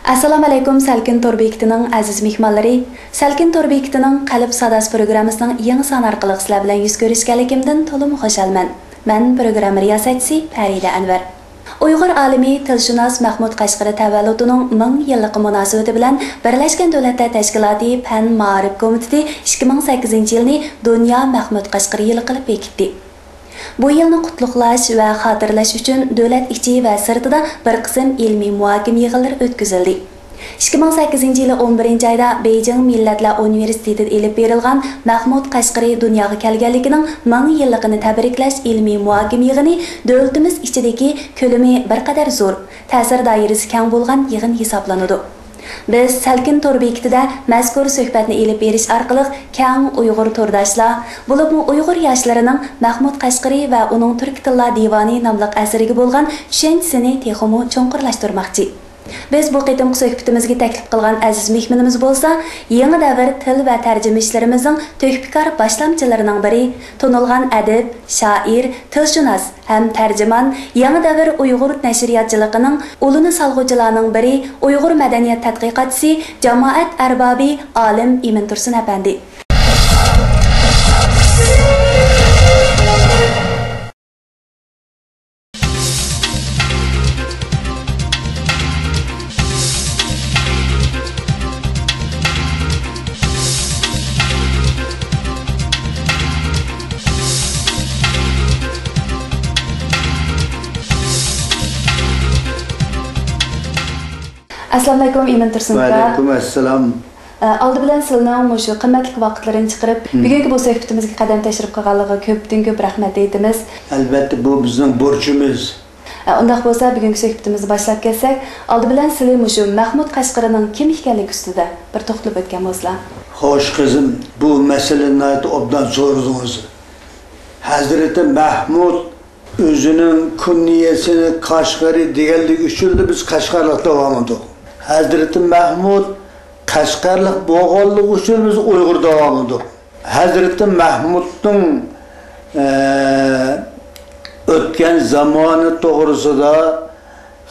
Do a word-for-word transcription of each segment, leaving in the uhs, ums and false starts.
ئەسسالامۇئەلەيكۇم، سەلكىن تور بېكىتىنىڭ ئەزىز مېھمانلىرى. سەلكىن تور بېكىتىنىڭ قەلب ساداسى پروگراممىسىنىڭ يېڭى سانى ئارقىلىق سىلەر بىلەن يۈز كۆرۈشكەنلىكىمدىن تولىمۇ خۇشالمەن. مەن پروگرامما رىياسەتچىسى پەرىدە ئەنۋەر. ئۇيغۇر ئالىمى، تىلشۇناس مەھمۇد قەشقىرى تەۋەللۇتىنىڭ مىڭ يىللىقى مۇناسىۋىتى بىلەن بىرلەشكەن دۆلەتلەر تەشكىلاتى پەن مائارىپ كومىتېتى ئىككى مىڭ سەككىزىنچى يىلنى دۇنيا مەھمۇد قەشقىرى يىلى قىلىپ بېكىتتى. بۇ يىلنى قۇتلۇقلاش ۋە خاتىرىلەش ئۈچۈن دۆلەت ئىچى ۋە سىرتىدا بىر قىسىم ئىلمىي مۇھاكىمە يىغىنلىرى ئۆتكۈزۈلدى. ئىككى مىڭ سەككىزىنچى يىلى ئون بىرىنچى ئايدا بېيجىڭ مىللەتلەر ئۇنىۋېرسىتېتىدا ئېلىپ بېرىلغان مەھمۇد قەشقىرى دۇنياغا كەلگەنلىكىنىڭ مىڭ يىللىقىنى تەبرىكلەش ئىلمىي مۇھاكىمە يىغىنى دۆلىتىمىز ئىچىدىكى كۆلىمى بىر قەدەر زور، تەسىر دائىرىسى كەڭ بولغان يىغىن ھېسابلىنىدۇ. بىز سەلكىن تور بېكىتىدە مەزكۇر سۆھبەتنى ئېلىپ بېرىش ئارقىلىق كەڭ ئۇيغۇر تورداشلار، بولۇپمۇ ئۇيغۇر ياشلىرىنىڭ مەھمۇد قەشقىرى ۋە ئۇنىڭ تۈركىي تىللار دىۋانى ناملىق ئەسىرىگە بولغان چۈشەنچىسىنى تېخىمۇ چوڭقۇرلاشتۇرماقچى. بىز بۇ قېتىمقى سۆھبىتىمىزگە تەكلىپ قىلغان ئەزىز مېھمىنىمىز بولسا، يېڭى دەۋر تىل ۋە تەرجىمە ئىشلىرىمىزنىڭ تۆھپىكار باشلامچىلىرىنىڭ بىرى، تونۇلغان ئەدىب، شائىر، تىلشۇناس ھەم تەرجىمان، يېڭى دەۋر ئۇيغۇر نەشرىياتچىلىقىنىڭ ئۇلىنى سالغۇچىلارنىڭ بىرى، ئۇيغۇر مەدەنىيەت تەتقىقاتچىسى، جامائەت ئەربابى، ئالىم ئىمىن تۇرسۇن ئەپەندى. ئەسسالامۇئەلەيكۇم، ئىمىن تۇرسۇن ئاكا. ۋەئەلەيكۇم ئەسسالام. ئە، ئالدى بىلەن سىلىنىڭ مۇشۇ قىممەتلىك ۋاقىتلىرىنى چىقىرىپ، مم. بۈگۈنكى بۇ سۆھبىتىمىزگە قەدەم تەشرىپ قىلغانلىقىغا كۆپتىن كۆپ رەھمەت ئېيتىمىز. ئەلۋەتتە، بۇ بىزنىڭ بۇرچىمىز. ئە، ئۇنداق بولسا، بۈگۈنكى سۆھبىتىمىزنى باشلاپ كەتسەك، ئالدى بىلەن سىلى مۇشۇ مەھمۇد قەشقىرىنىڭ كىم ئىكەنلىكى ئۈستىدە بىر توختىلىپ ئۆتكەن بولسىلا. خوش، قىزىم، بۇ مەسىلىنى ناھايىتى ئوبدان سورىدىڭىز. ھەزرىتى مەھمۇد ئۆزىنىڭ كۇنيەسىنى قەشقەرى دېگەنلىكى ئۈچۈنلا بىز قەشقەرلىق دەۋالىدۇق. ھەزرىتى مەھمۇد قەشقەرلىق بولغانلىقى ئۈچۈن بىز ئۇيغۇر دەۋالىدۇق. ھەزرىتى مەھمۇدنىڭ، ئە، ئۆتكەن زامانى توغرىسىدا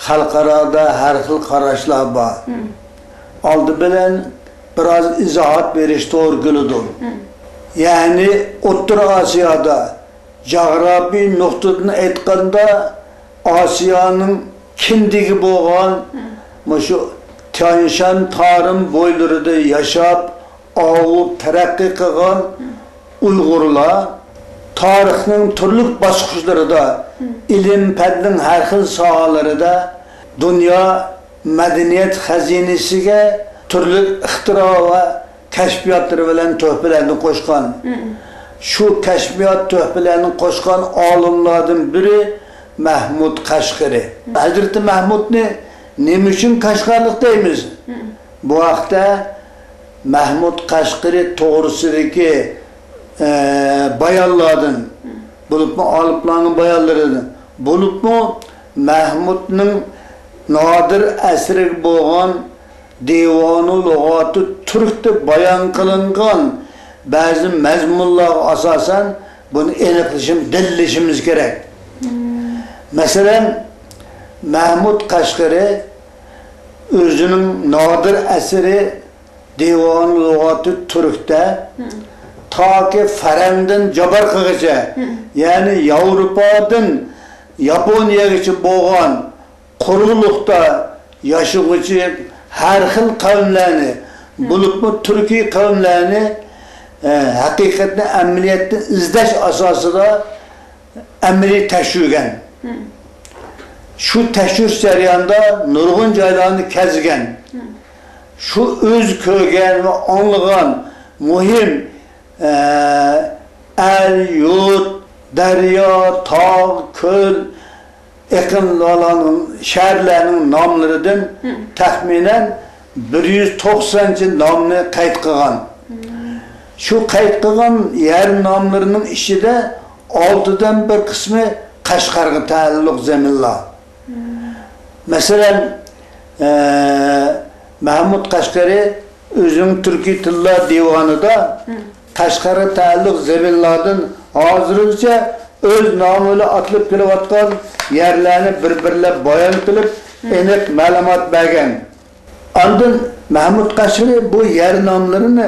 خەلقئارادا ھەر خىل قاراشلار بار. مم. ئالدى بىلەن بىراز ئىزاھات بېرىش توغرا كېلىدۇ. مم. يەنى ئوتتۇرا ئاسىيادا جۇغراپىي نۇقتىدىن ئېيتقاندا، ئاسىيانىڭ كىندىكى بولغان، مم، مۇشۇ تيانشان تارىم بويلىرىدا ياشاپ، ئاۋۇپ تەرەققىي قىلغان، مم، ئۇيغۇرلار تارىخنىڭ تۈرلۈك باسقۇچلىرىدا، مم، ئىلىم-پەننىڭ ھەر خىل ساھەلىرىدە دۇنيا مەدەنىيەت خەزىنىسىگە تۈرلۈك ئىختىرا ۋە كەشپىياتلىرى بىلەن تۆھپىلەرنى قوشقان. مم. شۇ كەشپىيات تۆھپىلەرنى قوشقان ئالىملاردىن بىرى مەھمۇد قەشقىرى. مم. ھەزرىتى مەھمۇدنى نېمە ئۈچۈن قەشقەرلىق دەيمىز؟ مم. بۇ ھەقتە مەھمۇد قەشقىرى توغرىسىدىكى، ئە، بايانلاردىن، مم، بولۇپمۇ ئالىملارنىڭ بايانلىرىدىن، بولۇپمۇ مەھمۇدنىڭ نادىر ئەسىرىگە بولغان دىۋانۇ لۇغاتۇ تۈركتە بايان قىلىنغان بەزى مەزمۇنلارغا ئاساسەن بۇنى ئېنىقلىشىم-، دەلىللىشىمىز كېرەك. مم. مەسىلەن، مەھمۇد قەشقىرى ئۆزىنىڭ نادىر ئەسىرى دىۋانۇ لۇغاتۇ تۈركتە، مم، تاكى فەرەڭدىن جاپارقىغىچە، مم، يەنى ياۋروپادىن ياپونىيەگىچە بولغان قۇرۇقلۇقتا ياشىغۇچى ھەر خىل قەۋملەرنى، مم، بولۇپمۇ تۈركىي قەۋملەرنى، ئە، ھەقىقەتنى ئەمەلىيەتتە ئىزدەش ئاساسىدا ئەمەلىي تەكشۈرگەن. مم. شۇ تەكشۈرۈش جەريانىدا نۇرغۇن جايلارنى كەزگەن. مم. شۇ ئۆزى كۆرگەن ۋە ئاڭلىغان مۇھىم، ئە، ئەل، يۇرت، دەريا، تاغ، كۆل، ئېقىنلارنىڭ، شەھەرلەرنىڭ ناملىرىدىن، مم، تەخمىنەن بىر يۈز توقسانچە نامنى قەيت قىلغان. مم. شۇ قەيت قىلغان يەر ناملىرىنىڭ ئىچىدە ئالتىدىن بىر قىسمى قەشقەرگە تەئەللۇق زېمىنلار. مم. مەسىلەن، ئە، مەھمۇد قەشقەرى ئۆزىنىڭ تۈركىي تىللار دىۋانىدا، مم، قەشقەرگە تەئەللۇق زېمىنلاردىن ھازىرغىچە ئۆز نامى بىلەن ئاتىلىپ كېلىۋاتقان يەرلەرنى بىر-بىرلەپ بايان قىلىپ، مم، ئېنىق مەلۇمات بەرگەن. ئاندىن مەھمۇد قەشقىرى بۇ يەر ناملىرىنى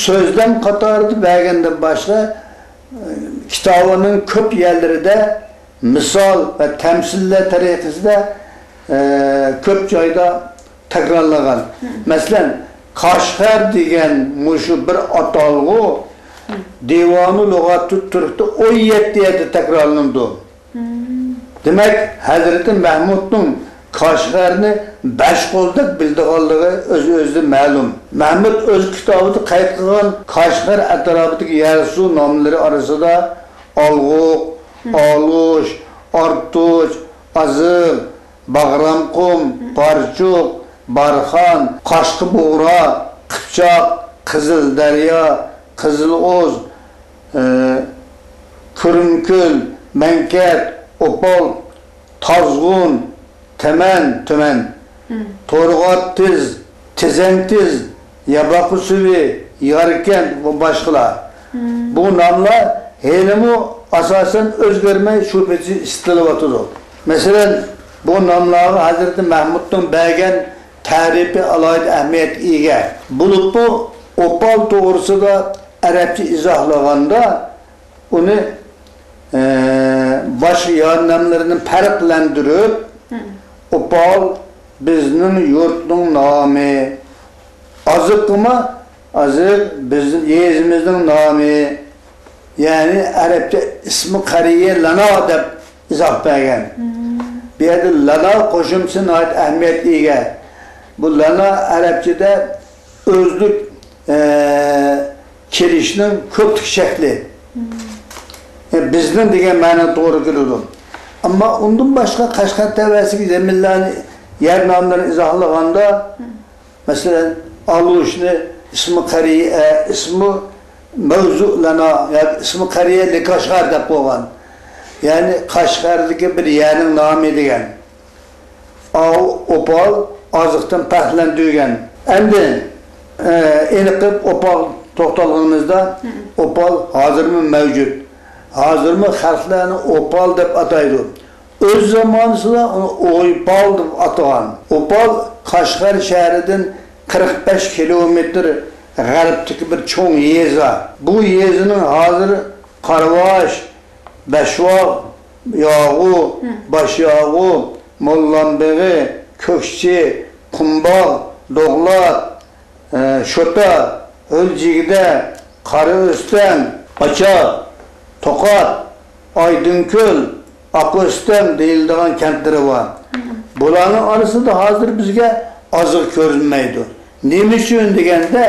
سۆزلەم قاتارىدا بەرگەندىن باشقا، كىتابىنىڭ كۆپ يەرلىرىدە مىسال ۋە تەمسىللەر تەرىقىسىدە، ئە، كۆپ جايدا تەكرارلىغان. مەسىلەن، قەشقەر دېگەن مۇشۇ بىر ئاتالغۇ دىۋانۇ لۇغاتۇت تۈركتە ئون يەتتە يەردە تەكرارلىنىدۇ. دېمەك، ھەزرىتى مەھمۇدنىڭ قەشقەرنى بەش قولدەك بىلىدىغانلىقى ئۆز-ئۆزىدىن مەلۇم. مەھمۇد ئۆز كىتابىدا قەيت قىلغان قەشقەر ئەتراپىدىكى يەر-سۇ ناملىرى ئارىسىدا ئالغۇق، ئالۇش، ئارتۇچ، ئازىغ، باغرامقۇم، بارچۇق، بارخان، قاشقا بۇغرا، قىپچاق، قىزىل دەريا، قىزىل ئۇز، ئى، كۈرۈمكۈل، مەنكەت، ئوپال، تازغۇن، تەمەن، تۈمەن، تورغات تېز، تېزەنتىز، ياباقى سۈۋى، ياركەنت ۋە باشقىلار. بۇ ناملار ھېلىمۇ ئاساسەن ئۆزگەرمەي شۇ پېتى ئىشلىتىلىۋاتىدۇ. مەسىلەن، بۇ ناملارغا ھەزرىتى مەھمۇدنىڭ بەرگەن تەرىپى ئالاھىدە ئەھمىيەتكە ئىگە. بولۇپمۇ ئوپال توغرىسىدا ئەرەبچە ئىزاھلىغاندا، ئۇنى، ئە، باشقا يار ناملىرىدىن پەرقلەندۈرۈپ، ئوپال بىزنىڭ يۇرتنىڭ نامى. ئازىقىما، ئازىق بىزنىڭ يېزىمىزنىڭ نامى. يەنى ئەرەبچە ئىسمى قەرىيە لەنا دەپ ئىزاھ بەرگەن. بۇ يەردە لەنا قوشۇمچىسى ناھايىتى ئەھمىيەتكە ئىگە. بۇ لەنا ئەرەبچىدە ئۆزلۈك، ئە، كېلىشنىڭ كۆپلۈك شەكلى. ئە، بىزنىڭ دېگەن مەنىگە توغرا كېلىدۇ. ئەمما ئۇندىن باشقا قەشقەر تەۋەسىدىكى زېمىنلارنى، يەر ناملىرىنى ئىزاھلىغاندا، مەسىلەن، ئالۇشنى ئىسمى قەرىيە، ئىسمى مەۋزۇ لەنا ياكى ئىسمى قەرىيە لىقەشقەر دەپ قويغان. يەنى قەشقەردىكى بىر يەرنىڭ نامى دېگەن. ئاۋۇ ئوپال ئازىقتىن پەرقلەندۈرگەن. ئەمدى، ئە، ئېنىقلاپ ئوپال توختالغىنىمىزدا، ئوپال ھازىرمۇ مەۋجۇت. ھازىرمۇ خەلقلەرنى ئوپال دەپ ئاتايدۇ. ئۆز زامانىسىدا ئۇنى ئويپال دەپ ئاتىغان. ئوپال قەشقەر شەھىرىدىن قىرىق بەش كىلومېتىر غەربتىكى بىر چوڭ يېزا. بۇ يېزىنىڭ ھازىر قارىۋاش، بەشۋاغ، ياغۇ، باشياغۇ، موللانبېغى، كۆكچى، قۇمباغ، دوغلات، ئە، شوتا، ھۆلجىگدە، قارا ئۆستەڭ، ئاچا، توقات، ئايدىڭكۆل، ئاق ئۆستەڭ دېيىلىدىغان كەنتلىرى بار. بۇلارنىڭ ئارىسىدا ھازىر بىزگە ئازىق كۆرۈنمەيدۇ. نېمە ئۈچۈن دېگەندە،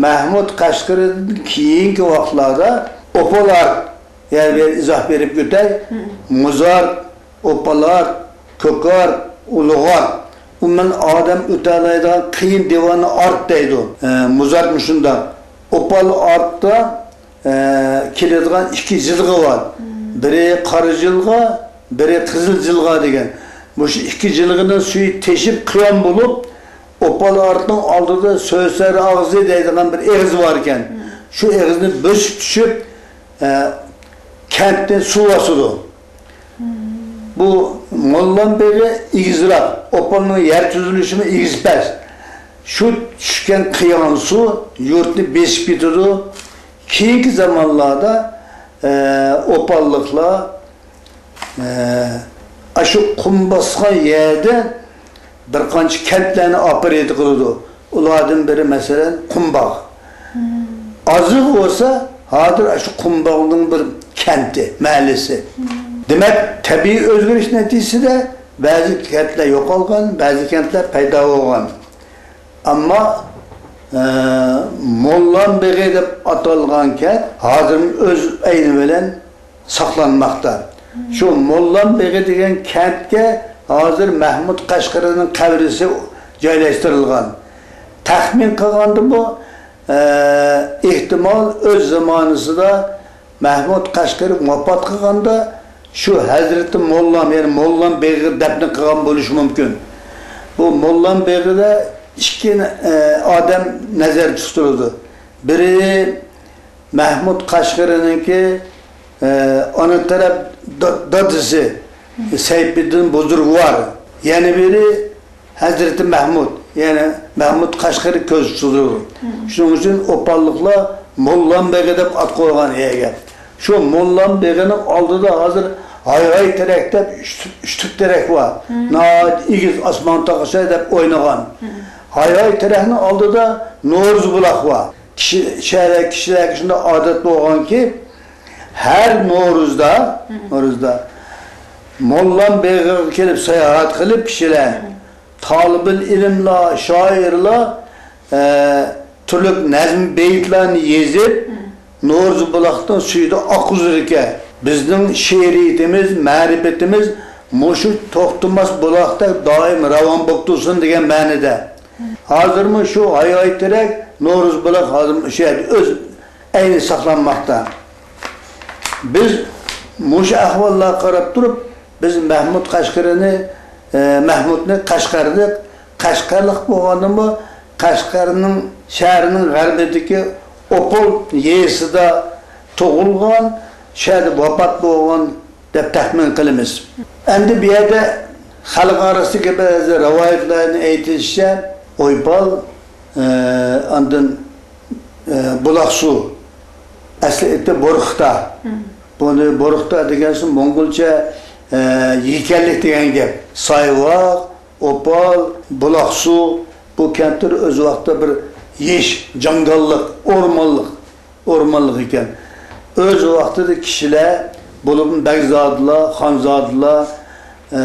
مەھمۇد قەشقىرىدىن كېيىنكى ۋاقىتلاردا ئوپال ئارت، يەنە بىر ئىزاھ بېرىپ ئۆتەي، مۇزارت، ئوپال ئارت، كۆك ئارت، ئۇلۇغ ئارت. ئومۇمەن ئادەم ئۆتەلەيدىغان قىيىن دىۋاننى ئارت دەيدۇ. ئە، مۇزارت مۇشۇنداق. ئوپال ئارتتا، ئە، كېلىدىغان ئىككى جىلغا بار. بىرى قارا جىلغا، بىرى قىزىل جىلغا دېگەن. مۇشۇ ئىككى جىلغىنىڭ سۈيى تېشىپ قىيان بولۇپ، ئوپال ئارتنىڭ ئالدىدا سۆسەر ئاغزى دەيدىغان بىر ئېغىز بار ئىكەن. شۇ ئېغىزنى بۆسۈپ چۈشۈپ، ئە، كەنتنى سۇ باسىدۇ. بۇ موللان بېغى ئېگىزراق، ئوپالنىڭ يەر تۈزۈلۈشىمۇ ئېگىز پەس. شۇ چۈشكەن قىيان سۇ يۇرتنى بېسىپ كېتىدۇ. كېيىنكى زامانلاردا، ئە، ئوپاللىقلار، ئە، ئاشۇ قۇم باسقان يەردە بىر قانچە كەنتلەرنى ئاپىرىدە قىلىدۇ. ئۇلاردىن بىرى، مەسىلەن، قۇمباغ. ئازىغ بولسا، ھازىر ئاشۇ قۇمباغنىڭ بىر كەنتى، مەھەللىسى. دېمەك، تەبىئىي ئۆزگىرىش نەتىجىسىدە بەزى كەنتلەر يوقالغان، بەزى كەنتلەر پەيدا بولغان. ئەمما، ئە، موللان بېغى دەپ ئاتالغان كەنت ھازىرمۇ ئۆز ئەينى بىلەن ساقلانماقتا. شۇ موللان بېغى دېگەن كەنتكە ھازىر مەھمۇد قەشقىرىنىڭ قەبرىسى جايلاشتۇرۇلغان. تەخمىن قىلغاندىمۇ، ئە، ئېھتىمال ئۆز زامانىسىدا مەھمۇد قەشقىرى ۋاپات قىلغاندا شۇ ھەزرىتى موللان، يەنى موللان بېغى دەپنە قىلغان بولۇشى مۇمكىن. بۇ موللان بېغىدا ئىككى، ئە، ئادەم نەزەردە تۇتۇلىدۇ. بىرى مەھمۇد قەشقىرىنىڭكى، ئە، ئانا تەرەپ دا-، دادىسى سەيپىدىن بۇزرۇگۋار. يەنە بىرى ھەزرىتى مەھمۇد. يەنى مەھمۇد قەشقىرى كۆز سۇزىدۇ. شۇنىڭ ئۈچۈن ئوپاللىقلار موللام بېغى دەپ ئات قويغان يەرگە. شۇ موللام بېغىنىڭ ئالدىدا ھازىر ھايھاي تېرەك دەپ ئۈچ، ئۈچ تۈپ تېرەك بار. ناھايىتى ئېگىز، ئاسمان تاغقا ئوخشايدۇ دەپ ئوينىغان. ھايھاي تېرەكنىڭ ئالدىدا نورۇز بۇلاق بار. كىشى، شەھەر كىشىلەرگە شۇنداق ئادەت بولغانكى، ھەر نورۇزدا، نورۇزدا موللام بېغىغا كېلىپ ساياھەت قىلىپ كىشىلەر، تالىبىل ئىلىملار، شائىرلار، ئە، تۈرلۈك نەزم بېيىتلارنى يېزىپ، نورۇز بۇلاقنىڭ سۈيىدە ئاققۇزىدىكەن. بىزنىڭ شېئىرىيىتىمىز، مەرىپىتىمىز مۇشۇ توختىماس بۇلاقتەك دائىم راۋان بولۇپ تۇرسۇن دېگەن مەنىدە. ھازىرمۇ شۇ ھايھاي تېرەك، نورۇز بۇلاق ھازىرمۇ شۇ يەردە ئۆز ئەينى ساقلانماقتا. بىز مۇشۇ ئەھۋاللارغا قاراپ تۇرۇپ، بىز مەھمۇد قەشقىرىنى، ئە، مەھمۇدنى قەشقەرلىك، قەشقەرلىك بولغاندىمۇ، قەشقەرنىڭ، شەھەرنىڭ غەربىدىكى ئوپول يېزىسىدا تۇغۇلغان، شۇ يەردە ۋاپات بولغان دەپ تەخمىن قىلىمىز. ئەمدى بۇ يەردە خەلق ئارىسىدىكى بەزى رىۋايەتلەرنى ئېيتىشىچە، ئويپال، ئە، ئاندىن، ئە، بۇلاقسۇ، ئەسلى ئېتى بورختا. بۇنى بورختا دېگەن سۆز موڭغۇلچە، ئە، يېكەنلىك دېگەن گەپ. سايۋاق، ئوپال، بۇلاقسۇ، بۇ كەنتلەر ئۆز ۋاقتىدا بىر يېش، جاڭگاللىق، ئورمانلىق، ئورمانلىق ئىكەن. ئۆز ۋاقتىدا كىشىلەر، بولۇپمۇ بەگزادىلار، خانزادىلار، ئە،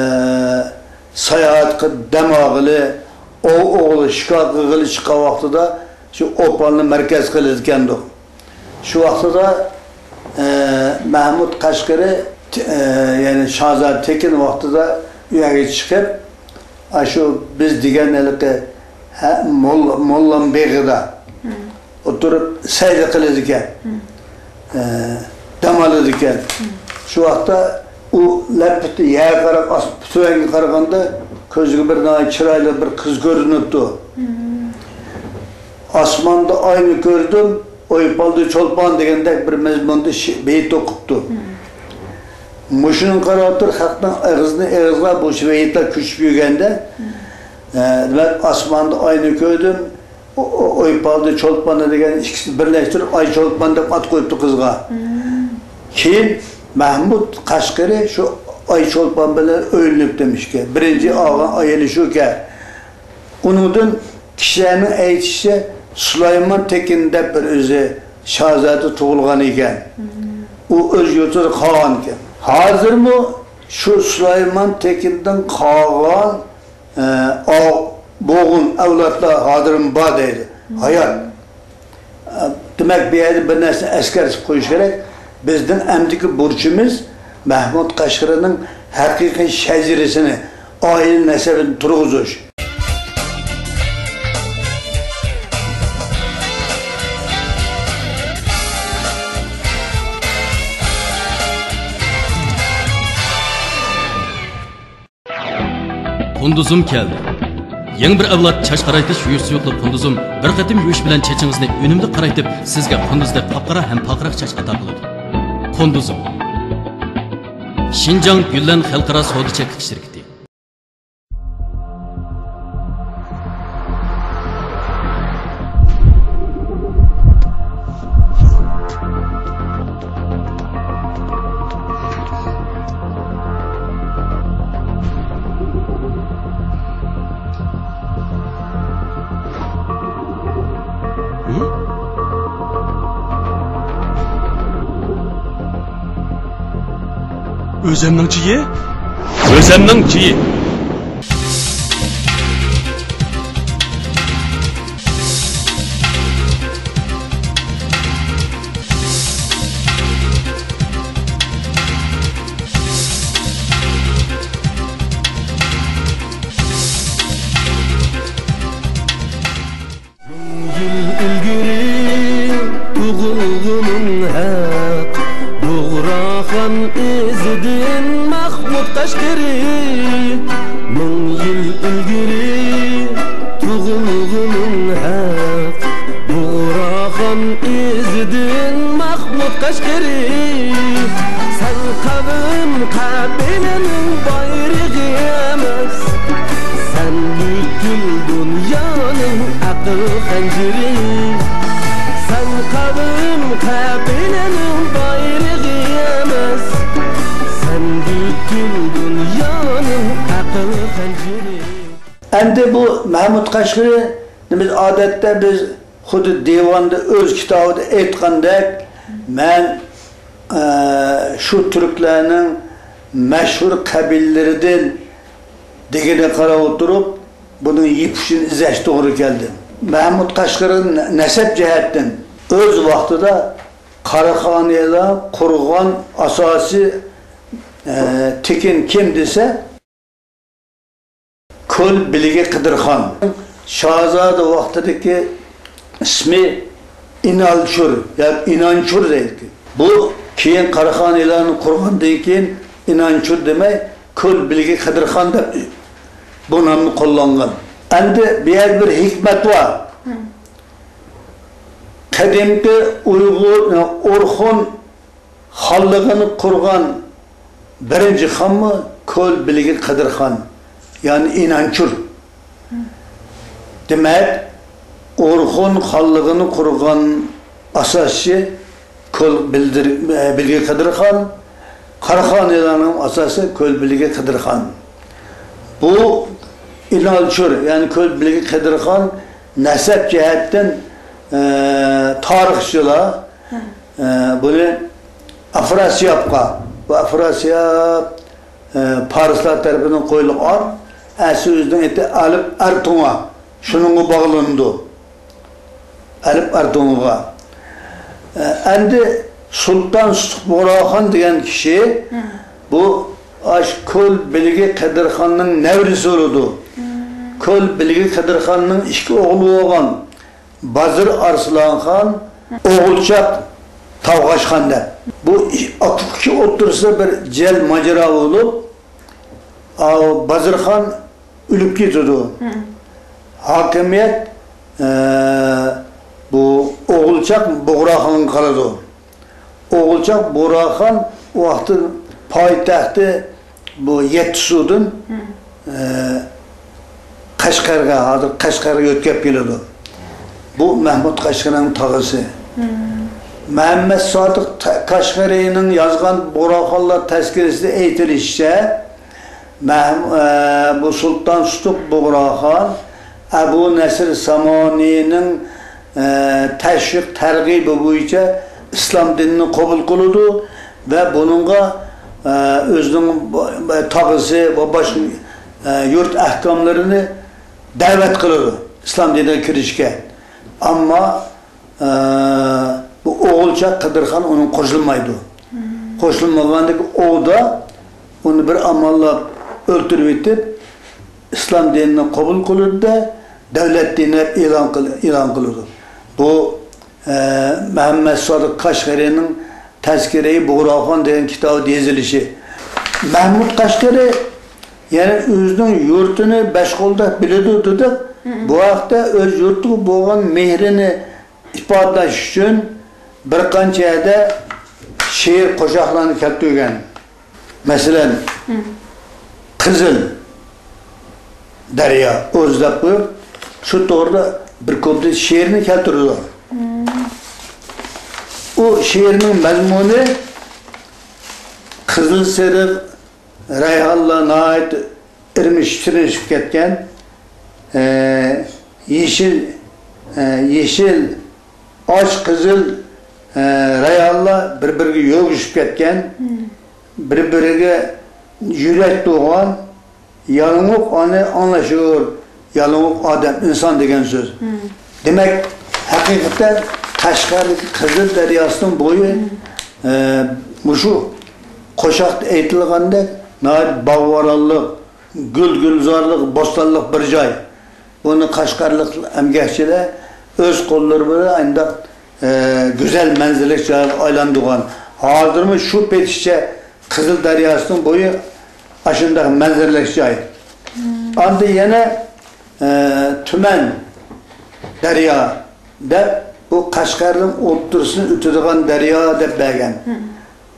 ساياھەتكە دەم ئالغىلى، ئوۋ ئوۋلىغىلى، شىكار قىلغىلى چىققان ۋاقتىدا شۇ ئوپالنى مەركەز قىلىدىكەندۇق. شۇ ۋاقتىدا، ئە، مەھمۇد قەشقىرى، ئە، يەنى شاھزادە تېكىن ۋاقتىدا ئۇ يەرگە چىقىپ، ئاشۇ بىز دېگەن ھېلىقى، ھە، مول-، موللام بېغىدا ئولتۇرۇپ سەيلە قىلىدىكەن. ئە، دەم ئالىدىكەن. شۇ ۋاقىتتا ئۇ لەپپىدە يەرگە قاراپ، ئاس-، تۆۋەنگە قارىغاندا كۆزىگە بىر ناھايىتى چىرايلىق بىر قىز كۆرۈنۈپتۇ. ئاسماندا ئاينى كۆردۈم، ئويپالدا چولپان دېگەندەك بىر مەزمۇندا شى-، بېيىت ئوقۇپتۇ. مۇشۇنىڭغا قاراپ تۇرۇپ خەقنىڭ ئېغىزدىن ئېغىزغا بۇ بېيىتلەر كۆچۈپ يۈرگەندە، ئە، دېمەك، ئاسماندا ئاينى كۆردۈم، ئو-، ئو-، ئويپالدا چولپاننى دېگەن ئىككىسىنى بىرلەشتۈرۈپ، ئاي چولپان دەپ ئات قويۇپتۇ قىزغا. كېيىن مەھمۇد قەشقىرى شۇ ئاي چولپان بىلەن ئۆيلىنىپتىمىشكەن. بىرىنچى ئالغان ئايالى شۇكەن. ئۇنىڭدىن كىشىلەرنىڭ ئېيتىشىچە، سۇلايمان تېكىن دەپ بىر ئۆزى شاھزادە تۇغۇلغان ئىكەن. ئۇ ئۆز يۇرتىدا قالغان ئىكەن. ھازىرمۇ شۇ سۇلايمان تېكىندىن قالغان ئە، ئاۋ-، بوغۇن ئەۋلادلار ھازىرمۇ بار دەيدۇ. ھايات. ئە، دېمەك، بۇ يەردە بىر نەرسىنى ئەسكەرتىپ قويۇش كېرەك. بىزنىڭ ئەمدىكى بۇرچىمىز مەھمۇد قەشقىرىنىڭ ھەقىقىي شەجىرىسىنى، ئائىلە نەسەبىنى تۇرغۇزۇش. قۇندۇزۇم كەلدى. يېڭى بىر ئەۋلاد چاچ قارايتىش يۇيۇشى سۇيۇقلۇق قۇندۇزۇم بىر قېتىم يۇيۇش بىلەن چېچىڭىزنى ئۈنۈملۈك قارايتىپ، سىزگە قۇندۇزدەك قاپقارا ھەم پارقىراق چاچ ئاتا قىلىدۇ. قۇندۇزۇم. شىنجاڭ گۈللەن خەلقئارا سودا چەكلىك شىركىتى. ئۆزەمنىڭ چېيى؟ ئۆزەمنىڭ چېيى. مىڭ يىل ئىلگىرى تۇغۇلغىنىڭ ھەق، بۇغراخان ئىزىدىن مەھمۇد قەشقىرى. مىڭ يىل ئىلگىرى تۇغۇلغىنىڭ ھەق، بۇغراخان ئىزىدىن مەھمۇد قەشقىرى. سەن قەۋم قەبىلىنىڭ بايرىقى ئەمەس، سەن پۈتۈن دۇنيا دۇنيانىڭ ئەقىل خەنجىرى. ئەمدى بۇ مەھمۇد قەشقىرى، بىز ئادەتتە بىز خۇددى دىۋاندا ئۆز كىتابىدا ئېيتقاندەك، مەن، ئە، شۇ تۈركلەرنىڭ مەشھۇر قەبىلىلىرىدىن دېگىنىگە قاراپ ئولتۇرۇپ، بۇنىڭ يىپ ئۇچىنى ئىزدەش توغرا كەلدى. مەھمۇد قەشقىرى نەسەب جەھەتتىن ئۆز ۋاقتىدا قاراخانىيلار قۇرغان ئاساسىي، ئە، تېكىن كىم دېسە، كۆل بىلگە قىدىرخان. شاھزادە ۋاقتىدىكى ئىسمى ئىنالچۇر ياكى ئىنانچۇر دەيدىكەن. بۇ كېيىن قاراخانىيلارنى قۇرغاندىن كېيىن ئىنانچۇر دېمەي، كۆل بىلگە قىدىرخان دەپ بۇ نامنى قوللانغان. ئەمدى بۇ يەردە بىر ھېكمەت بار. قەدىمكى ئۇيغۇر، ئورخۇن خانلىقىنى قۇرغان بىرىنچى خانمۇ كۆل بىلگە قىدىرخان، يەنى ئىنانچۇر. دېمەك، ئورخۇن خانلىقىنى قۇرغان ئاساسچى كۆل بىلدىر-، بىلگە قىدىرخان، قاراخانىيلارنىڭ ئاساسى كۆل بىلگە قىدىرخان. بۇ ئىنالچۇر، يەنى كۆل بىلگە قىدىرخان نەسەب جەھەتتىن، ئە، تارىخچىلار، ئە، بۇنى ئافراسىيابقا، بۇ ئافراسىياب، ئە، پارسلار تەرىپىدىن قويۇلغان ئات، ئەسلى ئۆزىنىڭ ئېتى ئەلىپ ئەرتۇڭا، شۇنىڭغا باغلىنىدۇ. ئەلىپ ئەرتۇڭىغا. ئە، ئەمدى سۇلتان سۇتۇق بۇغراخان دېگەن كىشى، بۇ ئاش كۆل بىلگە قەدىرخاننىڭ نەۋرىسى بولىدۇ. كۆل بىلگە قەدىرخاننىڭ ئىككى ئوغلى بولغان بازىر ئارسلانخان، ئوغۇلچاق تاۋغاشخان دەپ. بۇ ئىككى ئوتتۇرىسىدا بىر جەل ماجىرا بولۇپ، ئاۋۇ بازىرخان ئۆلۈپ كېتىدۇ. ھاكىمىيەت، ئە، بۇ ئوغۇلچاق بۇغراخانغا قالىدۇ. ئوغۇلچاق بۇغراخان ۋاقتى پايتەختى بۇ يەتتىسۇدىن، ئە، قەشقەرگە، ھازىر قەشقەرگە يۆتكەپ كېلىدۇ. بۇ مەھمۇد قەشقىرىنىڭ تاغىسى. مەمەت سادىق تا-، قەشقىرىنىڭ يازغان بۇغراخانلار تەزكىرىسىدە ئېيتىلىشىچە، مەھم-، ئە، بۇ سۇلتان سۇتۇق بۇغراخان ئەبۇ نەسىر سامانىنىڭ، ئە، تەشۋىق تەرغىبى بويىچە ئىسلام دىنىنى قوبۇل قىلىدۇ ۋە بۇنىڭغا، ئە، ئۆزىنىڭ ب-، ب-، تاغىسى ۋە باشقا، ئە، يۇرت ئەھكاملىرىنى دەۋەت قىلىدۇ ئىسلام دىنىغا كىرىشكە. ئەمما ئە، بۇ ئوغۇلچاق قەدىرخان ئۇنىڭغا قوشۇلمايدۇ. قوشۇلمىغاندىكى ئوغدا ئۇنى بىر ئاماللاپ ئۆلتۈرۈۋېتىپ، ئىسلام دىنىنى قوبۇل قىلىدۇ-دە، دەۋلەت دىنى دەپ ئېلان قىل-، ئېلان قىلىدۇ. بۇ، ئە، مەمەت سادىق قەشقەرىنىڭ تەزكىرەي بۇغراخان دېگەن كىتابىدا يېزىلىشى. مەھمۇد قەشقەرى يەنە ئۆزىنىڭ يۇرتىنى بەش قولدەك بىلىدۇ دېدۇق. بۇ ھەقتە ئۆز يۇرتىغا بولغان مېھرىنى ئىپادىلەش ئۈچۈن بىر قانچە يەردە شېئىر، قوشاقلارنى كەلتۈرگەن. مەسىلەن، قىزىل دەريا ئۆزى دەپ قويۇپ، شۇ توغرىدا بىر كوپلېت شېئىرنى كەلتۈرىدۇ. ئۇ شېئىرنىڭ مەزمۇنى قىزىل سېرىق رەيھانلار ناھايىتى ئىرمىشىپ، شېرىنلىشىپ كەتكەن، ئە، يېشىل، ئە، يېشىل، ئاچ قىزىل، ئە، رەيھانلار بىر-بىرىگە يۆگىشىپ كەتكەن، بىر-بىرىگە يۈرەك تۇغان، يالىڭاق ئانى ئاڭلاشۇر، يالىڭاق ئادەم، ئىنسان دېگەن سۆز. دېمەك، ھەقىقەتەن قەشقەردىكى قىزىل دەرياسىنىڭ بويى، ئە، مۇشۇ قوشاقتا ئېيتىلغاندەك ناھايىتى باغ-ۋارانلىق، گۈل-گۈلزارلىق، بوستانلىق بىر جاي. بۇنى قەشقەرلىك ئەمگەكچىلەر ئۆز قوللىرى بىلەن ئانداق، ئە، گۈزەل مەنزىرىلىك جايغا ئايلاندۇرغان. ھازىرمۇ شۇ پېتىچە قىزىل دەرياسىنىڭ بويى ئاشۇنداق مەنزىرىلىك جاي. ئاندىن يەنە، ئە، تۈمەن دەريا دەپ، بۇ قەشقەرنىڭ ئوتتۇرىسىنى ئۆتىدىغان دەريا دەپ بەرگەن.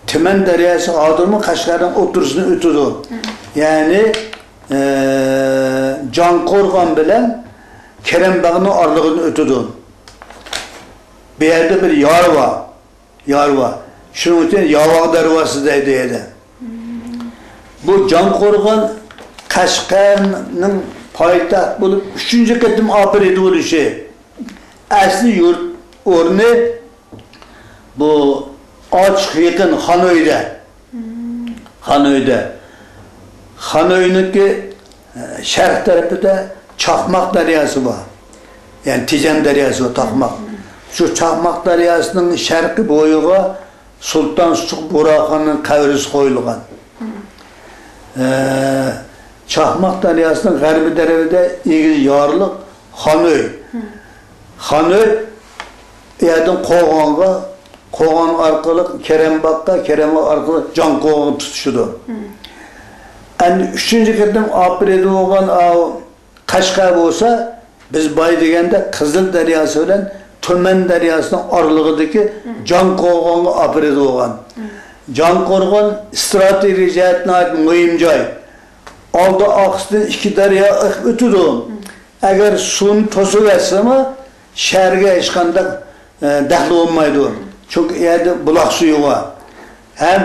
تۈمەن دەرياسى ھازىرمۇ قەشقەرنىڭ ئوتتۇرىسىنى ئۆتىدۇ. يەنى، ئە، جانقورغان بىلەن كېرەمباغنىڭ ئارىلىقىدىن ئۆتىدۇ. بۇ يەردە بىر يار بار. يار بار. شۇنىڭ ئۈچۈن ياۋاغ دەرۋازىسى دەيدۇ يەنە. بۇ جاڭقورغان قەشقەرنىڭ پايتەخت بولۇپ ئۈچىنچى قېتىم ئاپىرىدە بولۇشى. ئەسلى يۇرت ئورنى بۇ ئاچىق يېقىن خانۆيدە. خانۆيدە. خانۆينىڭكى، ئە، شەرق تەرىپىدە چاقماق دەرياسى بار. يەنى تېجەم دەرياسى بار، تاقماق. شۇ چاقماق دەرياسىنىڭ شەرقىي بويىغا سۇلتان سۇتۇق بۇغراخاننىڭ قەبرىسى قويۇلغان. ئە، چاقماق دەرياسىنىڭ غەربىي تەرىپىدە ئېگىز يارلىق خانۆي. خانۆي ئۇ يەردىن قوغانغا، قوغان ئارقىلىق كېرەمباغقا، كېرەمباغ ئارقىلىق جاڭقوغانغا تۇتىشىدۇ. ئەمدى ئۈچىنچى قېتىم ئاپىرىدە بولغان ئاۋۇ قەشقەر بولسا، بىز باي دېگەندە قىزىل دەرياسى بىلەن تۈمەن دەرياسىنىڭ ئارىلىقىدىكى جاڭقوغانغا ئاپىرىدە بولغان. جاڭقورغان ئىستراتېگىيە جەھەتتىن ناھايىتى مۇھىم جاي. ئالدى ئارقىسىدىن ئىككى دەريا ئېقىپ ئۆتىدۇ. ئەگەر سۇنى توسۇۋەتسىمۇ، شەھەرگە ھېچقانداق، ئە، دەخلى بولمايدۇ. چۈنكى ئۇ يەردە بۇلاق سۈيى بار. ھەم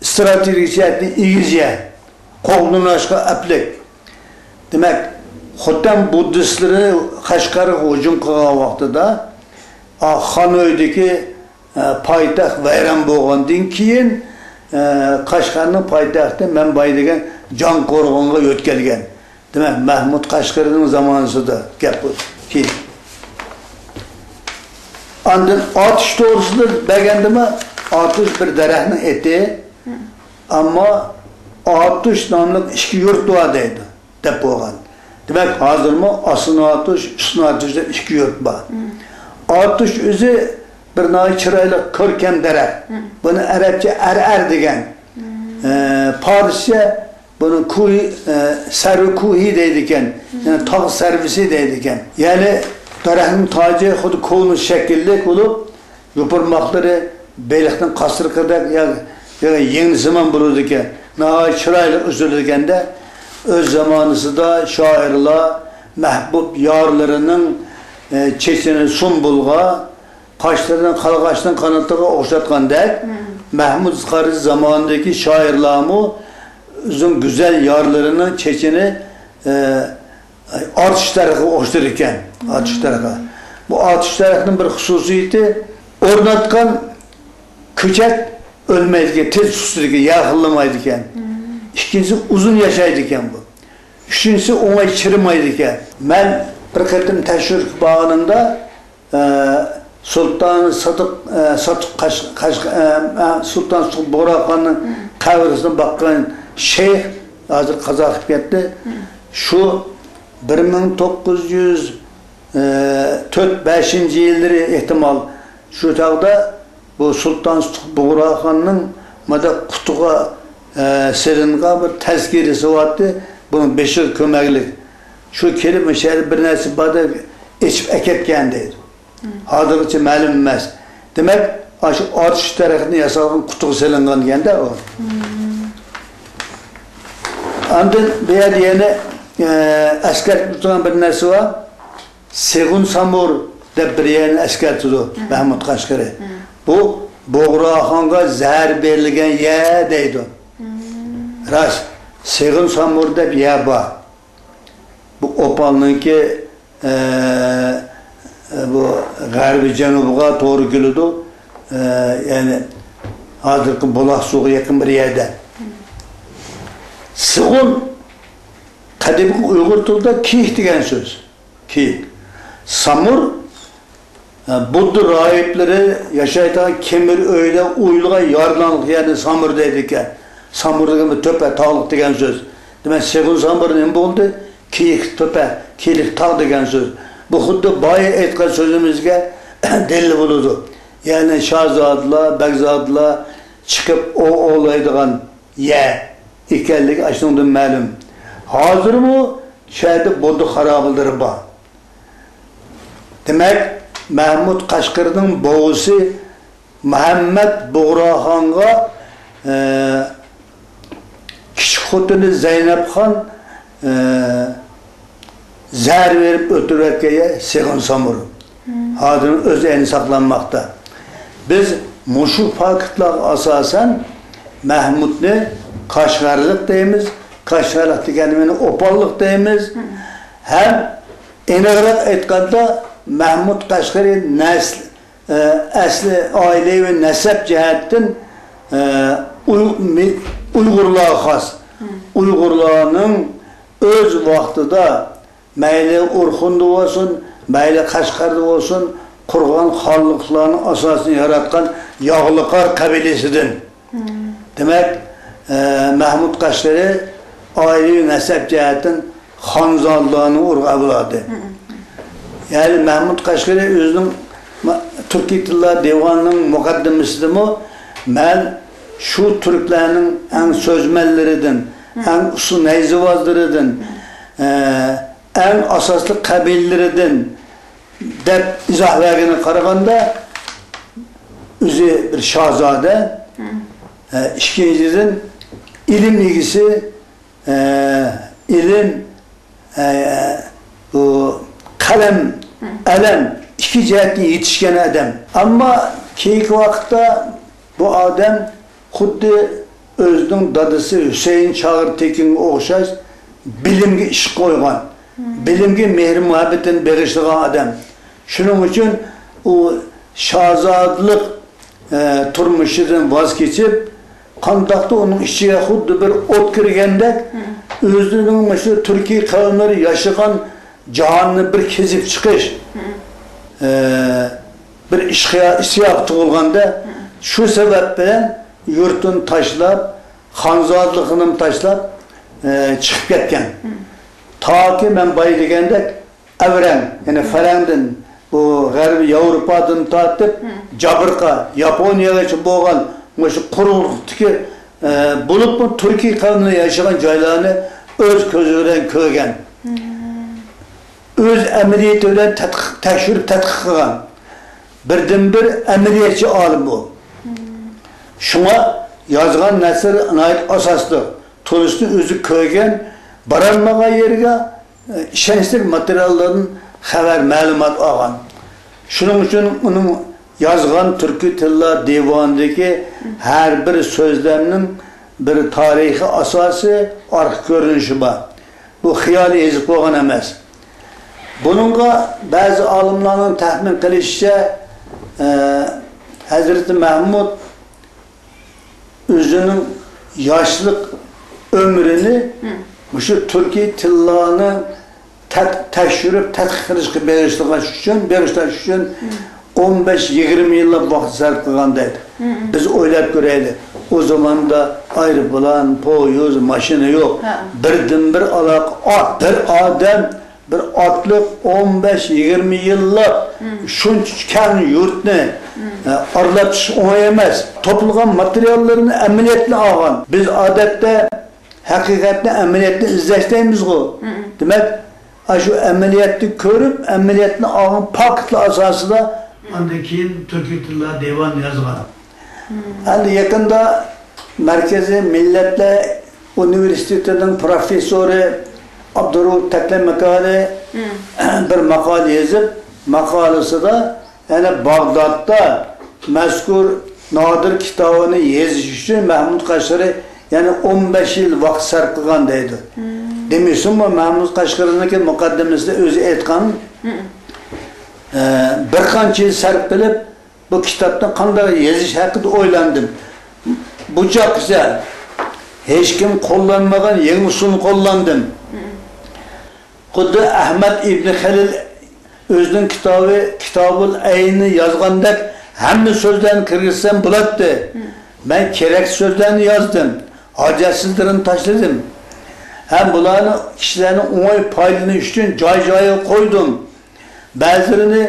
ئىستراتېگىيە جەھەتتىن ئېگىز يەر. قوغدىنىشقا ئەپلىك. دېمەك، خوتەن بۇددىستلىرى قەشقەرگە ھۇجۇم قىلغان ۋاقتىدا، ئا، خانۆيدىكى، ئە، پايتەخت ۋەيران بولغاندىن كېيىن، ئە، قەشقەرنىڭ پايتەختى مەنباي دېگەن جاڭقورغانغا يۆتكەلگەن. دېمەك، مەھمۇد قەشقىرىنىڭ زامانىسىدا گەپ بۇ. كېيىن. ئاندىن ئاتۇش توغرىسىدا بەرگەندىمۇ، ئاتۇش بىر دەرەخنىڭ ئېتى، ئەمما ئاتۇش ناملىق ئىككى يۇرت بار دەيدۇ، دەپ بولغان. دېمەك، ھازىرمۇ ئاسان ئاتۇش، ئۈسۈن ئاتۇش دەپ ئىككى يۇرت بار. ئاتۇش ئۆزى بىر ناھايىتى چىرايلىق، كۆركەم دەرەخ. بۇنى ئەرەبچە ئەرئەر دېگەن. ئە، پارسچە بۇنى كۇھى، ئە، سەرۋى كۇھى دەيدىكەن. يەنى تاغ سەرۋىسى دەيدىكەن. يەنى دەرەخنىڭ تاجى خۇددى كونۇس شەكىللىك بولۇپ، يوپۇرماقلىرى بېلىقنىڭ قاسرىقىدەك يا، يا يىڭنىسىمان بولىدىكەن. ناھايىتى چىرايلىق ئۆسىدىكەن-دە. ئۆز زامانىسىدا شائىرلار مەھبۇب يارلىرىنىڭ، ئە، چېچىنى سۇمبۇلغا، قاشلىرىنى قارغاشنىڭ قانىتىغا ئوخشاتقاندەك، مەھمۇد قارىجى زامانىدىكى شائىرلارمۇ ئۆزىنىڭ گۈزەل يارلىرىنىڭ چېچىنى، ئە، ئاتۇش دەرىخىگە ئوخشىتىدىكەن. ئاتۇش دەرىخى. بۇ ئاتۇش دەرىخىنىڭ بىر خۇسۇسىيىتى، ئورناتقان كۆچەت ئۆلمەيدىكەن، تېز سۇسىدىكەن، يەر خىللىمايدىكەن. ئىككىنچىسى، ئۇزۇن ياشايدىكەن بۇ. ئۈچىنچىسى، ئوڭاي چىرىمايدىكەن. مەن بىر قېتىم تەكشۈرۈشكە بارغىنىمدا، ئە، سۇلتان سادىق، ئە، ساتۇق قاش-، قاش-، ئە، ئە، سۇلتان سۇتۇق بۇغراخاننىڭ قەبرىسىنى باققان شەيخ، ھازىر قازا قىلىپ كەتتى. شۇ بىر مىڭ توققۇز يۈز، ئە، تۆت، بەشىنچى يىللىرى ئېھتىمال، شۇ چاغدا بۇ سۇلتان سۇتۇق بۇغراخاننىڭ مادا قۇتىغا، ئە، سېلىنغان بىر تەزكىرىسى بارتتى. بۇنىڭ بېشىغا كۆمەكلىك. شۇ كېلىپ مۇشۇ يەردە بىر نەرسە بار دەپ ئېچىپ ئەكەتكەن دەيدۇ. ھازىرغىچە مەلۇم ئەمەس. دېمەك، ئاشۇ ئاتۇش دەرىخىدىن ياسالغان قۇتىغا سېلىنغان ئىكەن-دە ئۇ. ئاندىن بۇ يەردە يەنە، ئە، ئەسكەرتىپ ئۆتىدىغان بىر نەرسە بار. سېغۇن سامۇر دەپ بىر يەرنى ئەسكەرتىدۇ مەھمۇد قەشقىرى. بۇ بۇغراخانغا زەھەر بېرىلگەن يەر دەيدۇ. راست، سېغۇن سامۇر دەپ يەر بار. بۇ ئوپالنىڭكى، ئە، بۇ غەربىي جەنۇبىغا توغرا كېلىدۇ. ئە، يەنى ھازىرقى بۇلاق سۇغا يېقىن بىر يەردە. سېغۇن قەدىمكى ئۇيغۇر تىلىدا كىيىك دېگەن سۆز. كىيىك. سامۇر، ئە، بۇددا راھىبلىرى ياشايدىغان كېمىر ئۆيلەر ئويۇلغان يارلانلىق يەرنى سامۇر دەيدىكەن. سامۇر دېگەن بىر تۆپە، تاغلىق دېگەن سۆز. دېمەك، سېغۇن سامۇر نېمە بولدى؟ كىيىك تۆپە، كىيىك تاغ دېگەن سۆز. بۇ خۇددى بايا ئېيتقان سۆزىمىزگە دەلىل بولىدۇ. يەنى شاھزادىلار، بەگزادىلار چىقىپ ئوۋ ئوۋلايدىغان يەر ئىكەنلىكى ئاشۇنىڭدىن مەلۇم. ھازىرمۇ شۇ يەردە بۇددا خارابىلىرى بار. دېمەك، مەھمۇد قەشقىرىنىڭ بوۋىسى مۇھەممەد بۇغراخانغا، ئە، كىچىك خوتۇنى زەينەپخان، ئە، زەھەر بېرىپ ئۆلتۈرۈۋەتكەن يەر سېغۇن سامۇر. ھازىر ئۆز ئەينى ساقلانماقتا. بىز مۇشۇ پاكىتلارغا ئاساسەن مەھمۇدنى قاشغەرلىق دەيمىز. قاشغەرلىق دېگەننى مانا ئوپاللىق دەيمىز. ھەم ئېنىقراق ئېيتقاندا، مەھمۇد قەشقىرى نەسل، ئە، ئەسلى ئائىلىۋى نەسەب جەھەتتىن، ئە، ئۇي-، مى-، ئۇيغۇرلارغا خاس. ئۇيغۇرلارنىڭ ئۆز ۋاقتىدا مەيلى ئورخۇندا بولسۇن، مەيلى قەشقەردە بولسۇن، قۇرغان خانلىقلارنىڭ ئاساسىنى ياراتقان ياغلىقار قەبىلىسىدىن. دېمەك، ئە، مەھمۇد قەشقىرى ئائىلىۋى نەسەب جەھەتتىن خانزادىلارنىڭ ئۇرۇق ئەۋلادى. يەنى مەھمۇد قەشقىرى ئۆزىنىڭ ما-، تۈركىي تىللار دىۋانىنىڭ مۇقەددىمىسىدىمۇ، مەن شۇ تۈركلەرنىڭ ئەڭ سۆزمەنلىرىدىن، ئەڭ ئۇسسۇل نەيزىۋازلىرىدىن، ئە، ئەڭ ئاساسلىق قەبىلىلىرىدىن دەپ ئىزاھ بەرگىنىگە قارىغاندا، ئۆزى بىر شاھزادە، ئە، ئىككىنچىدىن، ئىلىم ئىگىسى، ئە، ئىلىم، ئە، بۇ قەلەم، ئەلەم ئىككى جەھەتتىن يېتىشكەن ئادەم. ئەمما كېيىنكى ۋاقىتتا بۇ ئادەم خۇددى ئۆزىنىڭ دادىسى ھۈسەيىن چاغىر تېكىنگە ئوخشاش بىلىمگە ئىشق قويغان، بىلىمگە مېھرى-مۇھەببىتىنى بېغىشلىغان ئادەم. شۇنىڭ ئۈچۈن ئۇ شاھزادىلىق، ئە، تۇرمۇشىدىن ۋاز كېچىپ، قانداقتۇر ئۇنىڭ ئىچىگە خۇددى بىر ئوت كىرگەندەك، ئۆزىنىڭ مۇشۇ تۈركىي قەۋملەر ياشىغان جاھاننى بىر كېزىپ چىقىش، ئە، بىر ئىشقىيا-، ئىشتىياقى تۇغۇلغاندا، شۇ سەۋەب بىلەن يۇرتىنى تاشلاپ، خانزادىلىقىنىمۇ تاشلاپ، ئە، چىقىپ كەتكەن. تاكى مەن بايا دېگەندەك ئەۋرەڭ، يەنى فەرەڭدىن، بۇ غەربىي ياۋروپادىن تارتىپ، جابىرقا، ياپونىيەگىچە بولغان مۇشۇ قۇرۇقلۇقتىكى، ئە، بولۇپمۇ تۈركىي قەۋملەر ياشىغان جايلارنى ئۆز كۆزى بىلەن كۆرگەن. ئۆز ئەمەلىيىتى بىلەن تەتقىق، تەكشۈرۈپ تەتقىق قىلغان بىردىنبىر ئەمەلىيەتچى ئالىم بۇ. شۇڭا يازغان نەسىرى ناھايىتى ئاساسلىق. تولۇسىنى ئۆزى كۆرگەن، بارالمىغان يېرىگە، ئە، ئىشەنچلىك ماتېرىياللاردىن خەۋەر، مەلۇمات ئالغان. شۇنىڭ ئۈچۈن ئۇنىڭ يازغان تۈركىي تىللار دىۋانىدىكى ھەر بىر سۆزلەمنىڭ بىر تارىخىي ئاساسى، ئارقا كۆرۈنۈشى بار. بۇ خىيالىي يېزىپ قويغان ئەمەس. بۇنىڭغا بەزى ئالىملارنىڭ تەخمىن قىلىشىچە، ئە، ھەزرىتى مەھمۇد ئۆزىنىڭ ياشلىق ئۆمرىنى مۇشۇ تۈركىي تىللارنى تەت-، تەكشۈرۈپ تەتقىق قىلىشقا بېغىشلىغان ئۈچۈن، بېغىشلاش ئۈچۈن ئون بەش يىگىرمە يىللاپ ۋاقىت سەرپ قىلغان دەيدۇ. بىز ئويلاپ كۆرەيلى، ئۇ زاماندا ئايروپىلان، پويىز، ماشىنا يوق. بىردىنبىر ئالاقە ئات. بىر ئادەم، بىر ئاتلىق ئون بەش يىگىرمە يىللاپ شۇنچە كەڭ يۇرتنى، ئە، ئارىلاپ چىقىش ئوڭاي ئەمەس. توپلىغان ماتېرىياللىرىنى ئەمەلىيەتتىن ئالغان. بىز ئادەتتە ھەقىقەتنى، ئەمەلىيەتنى ئىزدەش دەيمىزغۇ. دېمەك، ئاشۇ ئەمەلىيەتنى كۆرۈپ، ئەمەلىيەتنى ئالغان پاكىتلار ئاساسىدا ئاندىن كېيىن تۈركىي تىللار دىۋانى يازغان. ئەمدى يېقىندا مەركىزىي مىللەتلەر ئۇنىۋېرسىتېتىنىڭ پروفېسسورى ئابدۇرائۇپ تەكلىماكانى بىر ماقالە يېزىپ، ماقالىسىدا يەنى باغدادتا مەزكۇر نادىر كىتابىنى يېزىش ئۈچۈن مەھمۇد قەشقىرى يەنە ئون بەش يىل ۋاقىت سەرپ قىلغان دەيدۇ. دېمىسىمۇ، مەھمۇد قەشقىرىنىڭكى مۇقەددىمىسىدە ئۆزى ئېيتقان، ئە، بىر قانچە يىل سەرپ قىلىپ، بۇ كىتابنى قانداق يېزىش ھەققىدە ئويلاندىم. بۇ چاغقىچە ھېچكىم قوللانمىغان يېڭى ئۇسۇلنى قوللاندىم. خۇددى ئەھمەد ئىبنى خەلىل ئۆزىنىڭ كىتابى كىتابۇل ئەيننى يازغاندەك ھەممە سۆزلەرنى كىرگۈزسەم بولاتتى. مەن كېرەكسىز سۆزلەرنى يازدىم، ھاجەتسىزلىرىنى تاشلىدىم. ھەم بۇلارنى كىشىلەرنىڭ ئوڭاي پايدىلىنىشى ئۈچۈن جاي-جايىغا قويدۇم. بەزىلىرىنى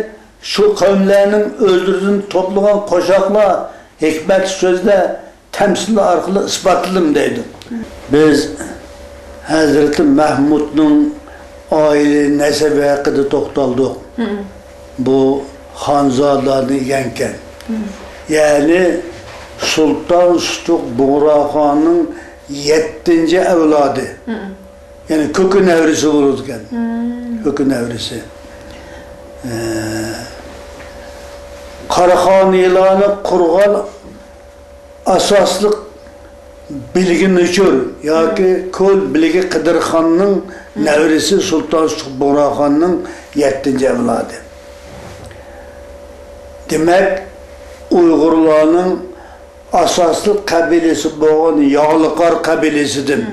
شۇ قەۋملەرنىڭ ئۆزلىرىدىن توپلىغان قوشاقلار، ھېكمەتلىك سۆزلەر، تەمسىللەر ئارقىلىق ئىسپاتلىدىم دەيدۇ. بىز ھەزرىتى مەھمۇدنىڭ ئائىلە نەسەبى ھەققىدە توختالدۇق. بۇ خانزادىلاردىن ئىكەنكەن. يەنى سۇلتان سۇتۇق بۇغراخاننىڭ يەتتىنچى ئەۋلادى. يەنى كۆكە نەۋرىسى بولىدىكەن. كۆكە نەۋرىسى. ئە، قاراخانىيلارنى قۇرغان ئاساسلىق بىلگە نوچۇر ياكى كول بىلگە قىدىرخاننىڭ نەۋرىسى سۇلتان سۇتۇق بۇغراخاننىڭ يەتتىنچى ئەۋلادى. دېمەك، ئۇيغۇرلارنىڭ ئاساسلىق قەبىلىسى بولغان ياغلىقار قەبىلىسىدىن.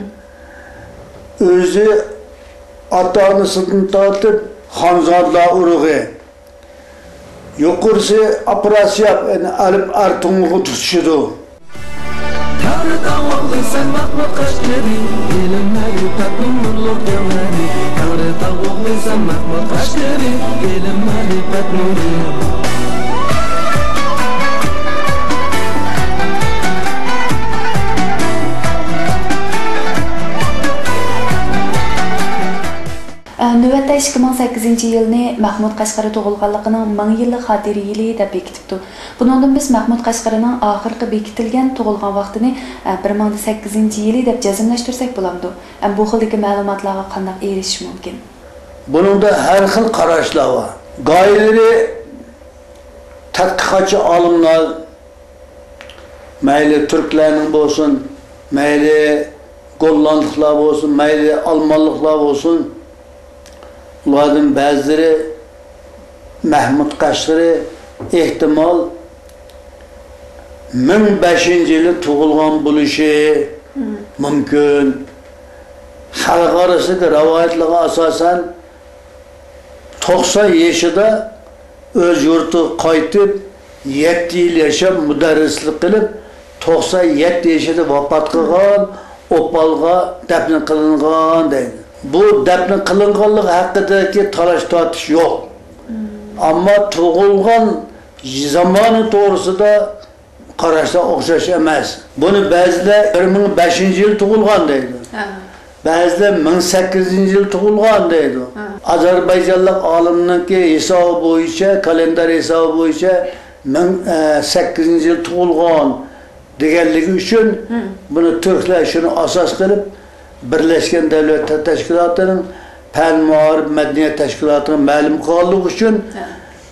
ئۆزى ئاتا-ئانىسىدىن تارتىپ خانزادىلار ئۇرۇقى. يۇقىرىسى ئاپراسىياپ، يەنى ئەلىپ ئەرتۇڭلۇقنى تۇتۇشىدۇ. تەڭرى تاغ ئوغلى سەن مەھمۇد قەشقىرى، ئىلىم مەرىپەتنىڭ نۇرلۇق دەۋلىرى. تەڭرى تاغ ئوغلى سەن مەھمۇد قەشقىرى، ئىلىم مەرىپەت نۇرى. ئە، نۆۋەتتە ئىككى مىڭ سەككىزىنچى يىلنى مەھمۇد قەشقىرى تۇغۇلغانلىقىنىڭ مىڭ يىللىق خاتىرە يىلى دەپ بېكىتىپتۇ. بۇنىڭدىن بىز مەھمۇد قەشقىرىنىڭ ئاخىرقى بېكىتىلگەن تۇغۇلغان ۋاقتىنى، ئە، بىر مىڭ سەككىزىنچى يىلى دەپ جەزملەشتۈرسەك بولامدۇ؟ ئەم، بۇ خىلدىكى مەلۇماتلارغا قانداق ئېرىشىش مۇمكىن؟ بۇنىڭدا ھەر خىل قاراشلار بار. گاھىلىرى تەتقىقاتچى ئالىملار، مەيلى تۈركلەرنىڭ بولسۇن، مەيلى گوللاندلىقلار بولسۇن، مەيلى ئالمانلىقلار بولسۇن، ئۇلاردىن بەزىلىرى مەھمۇد قەشقىرى ئېھتىمال مىڭ بەشىنچى يىلى تۇغۇلغان بولۇشى مۇمكىن. خەلق ئارىسىدىكى رىۋايەتلەرگە ئاساسەن، توقسان يېشىدا ئۆز يۇرتىغا قايتىپ، يەتتە يىل ياشاپ، مۇدەررىسلىك قىلىپ، توقسان يەتتە يېشىدا ۋاپات قىلغان، ئوپالغا دەپنە قىلىنغان دەيدۇ. بۇ دەپنە قىلىنغانلىقى ھەققىدىكى تالاش-تارتىش يوق. ئەمما تۇغۇلغان زامانى توغرىسىدا قاراشلار ئوخشاش ئەمەس. بۇنى بەزىلەر بىر مىڭ بەشىنچى يىل تۇغۇلغان دەيدۇ. ھە. بەزىلەر مىڭ سەككىزىنچى يىل تۇغۇلغان دەيدۇ. ھە. ئازەربايجانلىق ئالىمنىڭكى ھېسابى بويىچە، كالېندار ھېسابى بويىچە مىڭ سەككىزىنچى يىل تۇغۇلغان دېگەنلىكى ئۈچۈن، ھە، بۇنى تۈركلەر شۇنى ئاساس قىلىپ، بىرلەشكەن دۆلەتلەر تەشكىلاتىنىڭ پەن، مائارىپ، مەدەنىيەت تەشكىلاتىنىڭ مەلۇم قىلغانلىقى ئۈچۈن، ھە،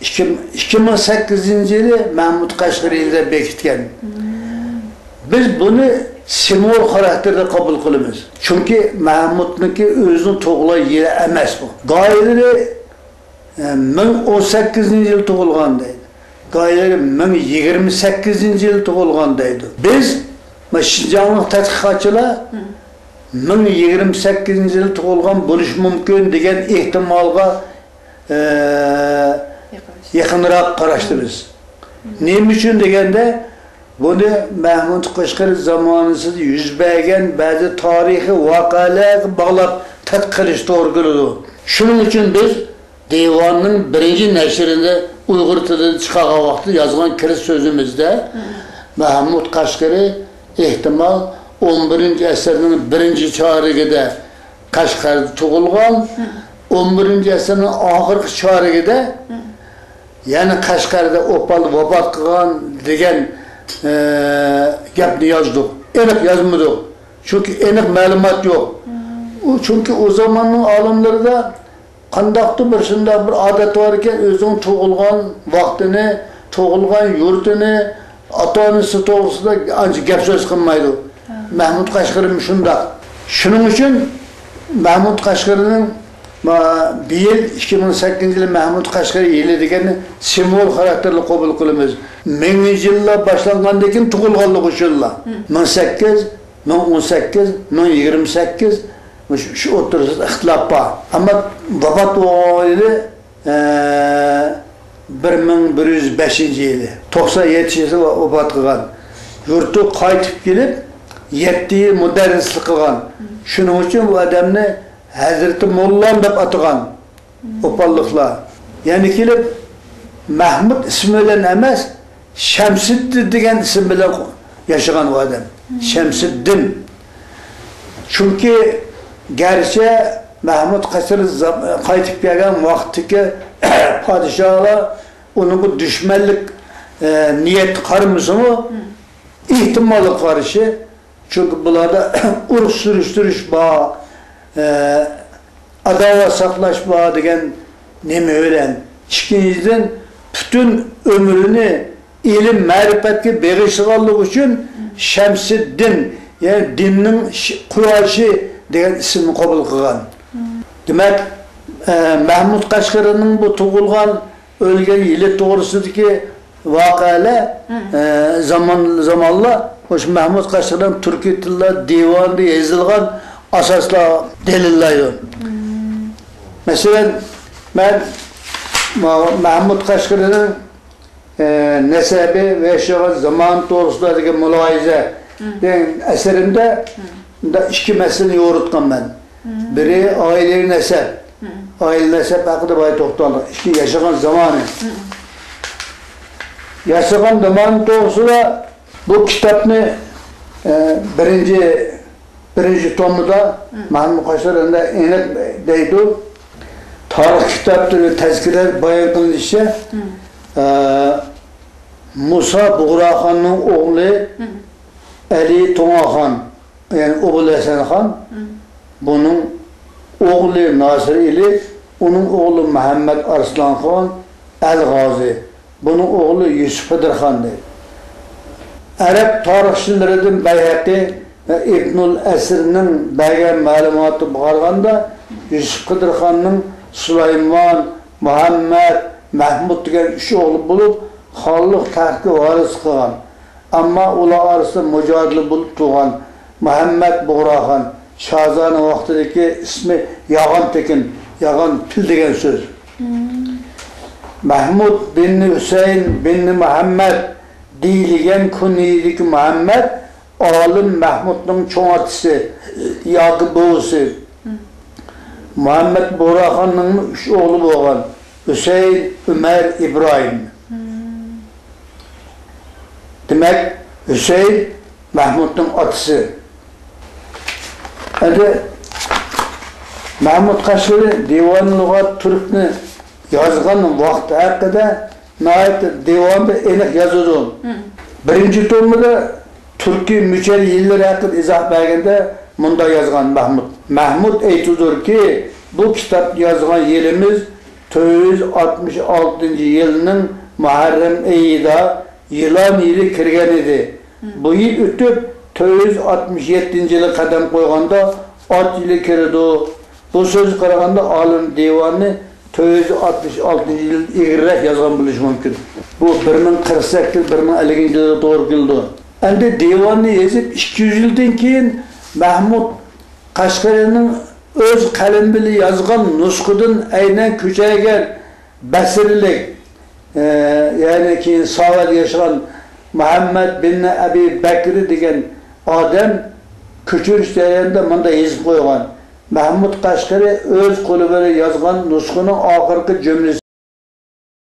ئىككى، ئىككى مىڭ سەككىزىنچى يىلى مەھمۇد قەشقىرى يىلى دەپ بېكىتكەن. بىز بۇنى سىمۋول خاراكتېرىدە قوبۇل قىلىمىز. چۈنكى مەھمۇدنىڭكى ئۆزىنىڭ تۇغۇلغان يىلى ئەمەس بۇ. گاھىلىرى، ئە، مىڭ ئون سەككىزىنچى يىل تۇغۇلغان دەيدۇ. گاھىلىرى مىڭ يىگىرمە سەككىزىنچى يىل تۇغۇلغان دەيدۇ. بىز، مانا شىنجاڭلىق تەتقىقاتچىلار مىڭ يىگىرمە سەككىزىنچى يىل تۇغۇلغان بولۇشى مۇمكىن دېگەن ئېھتىمالغا، ئە، يېقىنراق قاراشتىمىز. نېمە ئۈچۈن دېگەندە، بۇنى مەھمۇد قەشقىرى زامانىسىدا يۈز بەرگەن بەزى تارىخىي ۋەقەلەرگە باغلاپ تەتقىق قىلىش توغرا كېلىدۇ. شۇنىڭ ئۈچۈن بىز دىۋاننىڭ بىرىنچى نەشرىنى ئۇيغۇر تىلىدا چىقارغان ۋاقتىدا يازغان كىرىش سۆزىمىزدە، مەھمۇد قەشقىرى ئېھتىمال ئون بىرىنچى ئەسىرنىڭ بىرىنچى چارىكىدە قەشقەردە تۇغۇلغان، ئون بىرىنچى ئەسىرنىڭ ئاخىرقى چارىكىدە يەنە قەشقەردە ئوپال ۋاپات قىلغان دېگەن، ئە، گەپنى يازدۇق. ئېنىق يازمىدۇق. چۈنكى ئېنىق مەلۇمات يوق. ئۇ، چۈنكى ئۇ زاماننىڭ ئالىملىرىدا قانداقتۇر بىر شۇنداق بىر ئادەت بار ئىكەن، ئۆزىنىڭ تۇغۇلغان ۋاقتىنى، تۇغۇلغان يۇرتىنى، ئاتا-ئانىسى توغرىسىدا ئانچە گەپ سۆز قىلمايدۇ. مەھمۇد قەشقىرىمۇ شۇنداق. شۇنىڭ ئۈچۈن مەھمۇد قەشقىرىنىڭ ما-، بىيىل ئىككى مىڭ سەككىزىنچى يىلى مەھمۇد قەشقىرى يىلى دېگەننى سىمۋول خاراكتېرلىك قوبۇل قىلىمىز. مىڭىنچى يىللار باشلانغاندىن كېيىن تۇغۇلغانلىقى ئۈچۈنلا. مىڭ سەككىز، مىڭ ئون سەككىز، مىڭ يىگىرمە سەككىز، شۇ، شۇ ئوتتۇرىسىدا ئىختىلاپ بار. ئەمما ۋاپات بولغان يىلى، ئە، بىر مىڭ بىر يۈز بەشىنچى يىلى، توقسان يەتتە يېشىدا ۋاپات قىلغان. يۇرتىغا قايتىپ كېلىپ، يەتتە يىل مۇدەررىسلىك قىلغان. شۇنىڭ ئۈچۈن بۇ ئادەمنى ھەزرىتى موللام دەپ ئاتىغان ئوپاللىقلار. يەنە كېلىپ، مەھمۇد ئىسمى بىلەن ئەمەس، شەمسىددىن دېگەن ئىسىم بىلەن ياشىغان ئۇ ئادەم. شەمسىددىن. چۈنكى گەرچە مەھمۇد قەشقىرى زا-، قايتىپ كەلگەن ۋاقىتتىكى پادىشاھلار ئۇنىڭغا دۈشمەنلىك، ئە، نىيەتتە قارىمىسىمۇ، ئېھتىمالغا قارشى، چۈنكى بۇلاردا ئۇرۇق سۈرۈشتۈرۈش بار، ئە، ئاداۋەت ساقلاش بار دېگەن نېمە بىلەن؟ ئىككىنچىدىن، پۈتۈن ئۆمرىنى ئىلىم-مەرىپەتكە بېغىشلىغانلىقى ئۈچۈن شەمسىددىن، يەنى دىننىڭ ش-، قۇياشى دېگەن ئىسىمنى قوبۇل قىلغان. دېمەك، ئە، مەھمۇد قەشقىرىنىڭ بۇ تۇغۇلغان، ئۆلگەن يىلى توغرىسىدىكى ۋەقەلەر، ئە، زامان، زامانلار مۇشۇ مەھمۇد قەشقىرىنىڭ تۈركىي تىللار دىۋانىدا يېزىلغان ئاساسلار دەلىللەيدۇ. مەسىلەن، مەن مە-، مەھمۇد قەشقىرىنىڭ ئە، نەسەبى ۋە ياشىغان زامان توغرىسىدا دېگەن مۇلاھىزە دېگەن ئەسىرىمدە مۇنداق ئىككى مەسىلىنى يورۇتقانمەن. بىرى ئائىلىۋى نەسەب. ئائىلە نەسەب ھەققىدە بايا توختالدۇق. ئىككى ياشىغان زامانى. ياشىغان زامانى توغرىسىدا بۇ كىتابنى، ئە، بىرىنچى بىرىنچى تومىدا مەھمۇد قەشقىرى ئېنىق دەيدۇ. تارىخ كىتابلىرى تەزكىرە بايان قىلىنىشىچە، ئە، مۇسا بۇغراخاننىڭ ئوغلى ئەلى توڭاخان، يەنى ئوبۇل ھەسەنخان، بۇنىڭ ئوغلى ناسىر ئېلى، ئۇنىڭ ئوغلى مۇھەممەد ئارسلانخان ئەل غازى. بۇنىڭ ئوغلى يۈسۈپ خىدىرخان دەيدۇ. ئەرەب تارىخچىلىرىدىن بەيھەقى ۋە ئىبنۇل ئەسىرنىڭ بەرگەن مەلۇماتىغا قارىغاندا، يۈسۈپ خىدىرخاننىڭ سۇلايمان، مۇھەممەد، مەھمۇد دېگەن ئۈچ ئوغلى بولۇپ، خانلىق تەختكە ۋارىسلىق قىلغان. ئەمما ئۇلار ئارىسىدا مۇجادىلە بولۇپ تۇرغان مۇھەممەد بۇغراخان، شازانە ۋاقتىدىكى ئىسمى ياغان تېكىن، ياغان پىل دېگەن سۆز. مەھمۇد بىن ھۈسەيىن بىن مۇھەممەد دېيىلگەن كۇنيىدىكى مۇھەممەد ئالىم مەھمۇدنىڭ چوڭ ئاتىسى ياكى بوۋىسى. مۇھەممەد بۇغراخاننىڭمۇ ئۈچ ئوغلى بولغان، ھۈسەيىن، ئۆمەر، ئىبراھىم. دېمەك، ھۈسەيىن مەھمۇدنىڭ ئاتىسى. ئەمدى مەھمۇد قەشقىرى دىۋان لۇغات تۈركنى يازغان ۋاقتى ھەققىدە ناھايىتى دىۋاندا ئېنىق يازىدۇ. بىرىنچى تومىدا تۈركىي مۈچەر يىللىرى ھەققىدە ئىزاھ بەرگەندە مۇنداق يازغان مەھمۇد. مەھمۇد ئېيتىدۇكى، بۇ كىتابنى يازغان يىلىمىز تۆت يۈز ئاتمىش ئالتىنچى يىلنىڭ مۇھەررەم ئېيىدا يىلان يىلى كىرگەن ئىدى. بۇ يىل ئۆتۈپ، تۆت يۈز ئاتمىش يەتتىنچى يىلى قەدەم قويغاندا ئات يىلى كىرىدۇ. بۇ سۆزگە قارىغاندا، ئالىم دىۋاننى تۆت يۈز ئاتمىش ئالتىنچى يىل ئىلگىرىرەك يازغان بولۇشى مۇمكىن. بۇ بىر مىڭ قىرىق سەككىز، بىر مىڭ ئەللىكىنچى يىلغا توغرا كېلىدۇ. ئەمدى دىۋاننى يېزىپ ئىككى يۈز يىلدىن كېيىن مەھمۇد قەشقەرىنىڭ ئۆز قەلىمى بىلەن يازغان نۇسخىدىن ئەينەن كۆچۈرگەن بەسرىلىك، ئە، يەنى كېيىن ساۋەدە ياشىغان مۇھەممەد بىن ئەبى بەكرى دېگەن ئادەم كۆچۈرۈش جەريانىدا مۇنداق يېزىپ قويغان: مەھمۇد قەشقىرى ئۆز قولى بىلەن يازغان نۇسخىنىڭ ئاخىرقى جۈملىسى.